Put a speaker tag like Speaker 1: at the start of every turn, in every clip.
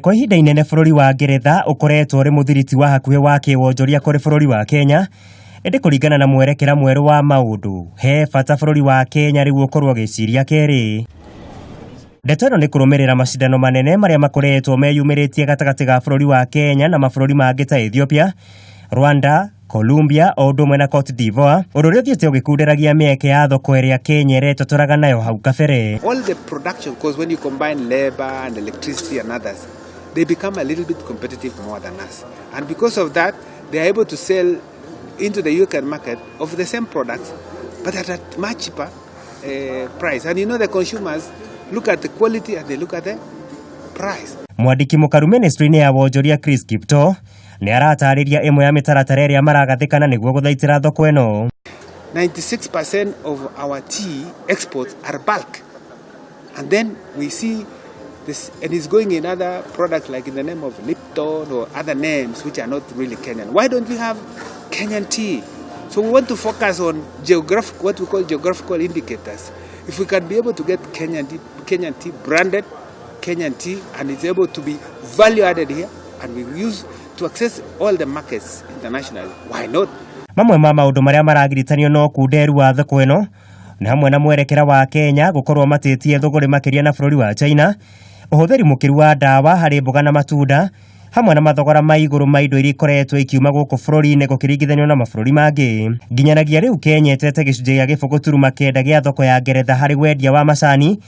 Speaker 1: Kwa ihinda inene bũrũri wa Ngeretha ũkoretwo ũrĩ mũthiriti wa hakuhĩ wa kĩwonjoria kũrĩ bũrũri wa Kenya, ĩndĩ kũringana na mwerekera mwerũ wa maũndũ, he bata bũrũri wa Kenya rĩu ũkorwo ũgĩciria kerĩ. Ndeto ĩno nĩ kũrũmĩrĩra macindano manene marĩa makoretwo meyumĩrĩtie gatagatĩ ga bũrũri wa Kenya na mabũrũri mangĩ ta Ethiopia, Rwanda, Colombia o ũndũ ũmwe na Cote d'Ivoire, ũndũ ũrĩa ũthiĩte ũgĩkunderagia mĩeke ya thoko ĩrĩa Kenya ĩretotoraga nayo hau kabere.
Speaker 2: All the production costs, when you combine labor and electricity and others, they become a little bit competitive more than us. And because of that, they are able to sell into the UK market of the same products, but at a much cheaper price. And the consumers look at the quality and they look at the price.
Speaker 1: Mwandĩki mũkaru ministry-inĩ ya wonjoria Chris Kiptoo nĩ aratarĩria ĩmwe ya mĩtaratara ĩrĩa maragathĩkana nĩguo gũthaitĩra thoko ĩno.
Speaker 2: 96% of our tea exports are bulk. And then we see this, and it's going in other products like in the name of Lipton or other names which are not really Kenyan. Why don't we have Kenyan tea? So we want to focus on geographic, what we call geographical indicators. If we can be able to get Kenyan tea branded, Kenyan tea, and it's able to be value added here, and we use to access all the markets internationally, why not?
Speaker 1: Mamwe ma maũndũ marĩa maragiritanio no kunderu wa thoko ĩno nĩ hamwe na mwerekera wa Kenya gũkorwo matĩtie thũgũrĩ makĩria na bũrũri wa China, ũhũthĩri mũkĩru wa ndawa harĩ mboga na matunda, hamwe na mathogora ma igũrũ ma indo iria ikoretwo ikiuma gũkũ bũrũri-inĩ gũkĩringithanio na mabũrũri mangĩ. Nginyanagia rĩu Kenya ĩtete gĩcunjĩ gĩa 0.9 gĩa thoko ya Ngeretha harĩ wendia wa macani,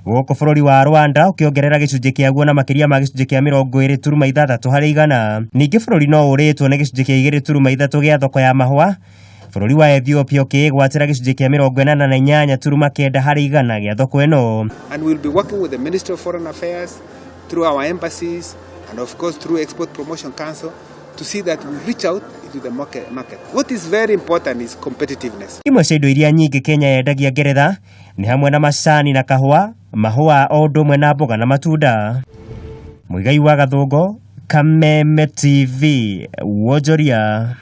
Speaker 1: gũkũ bũrũri wa Rwanda ũkĩongerera gĩcunjĩ kĩaguo na makĩria ma gĩcunjĩ kĩa 26.6%. Ningĩ bũrũri no ũrĩtwo nĩ gĩcunjĩ kĩa 2.3 gĩa thoko ya mahũa, bũrũri wa Ethiopia ũkĩĩgwatĩra gĩcunjĩ kĩa 88.9% gĩa thoko ĩno.
Speaker 2: And we'll be working with the Ministry of Foreign Affairs through our embassies and of course through Export Promotion Council to see that we reach out into the market. What is very important is competitiveness.
Speaker 1: Imwe cia indo iria nyingĩ Kenya yendagia Ngeretha nĩ hamwe na macani na kahũa, mahũa o ũndũ ũmwe na mboga na matunda. Mũigai wa Gathũngũ, Kameme TV, Wonjoria.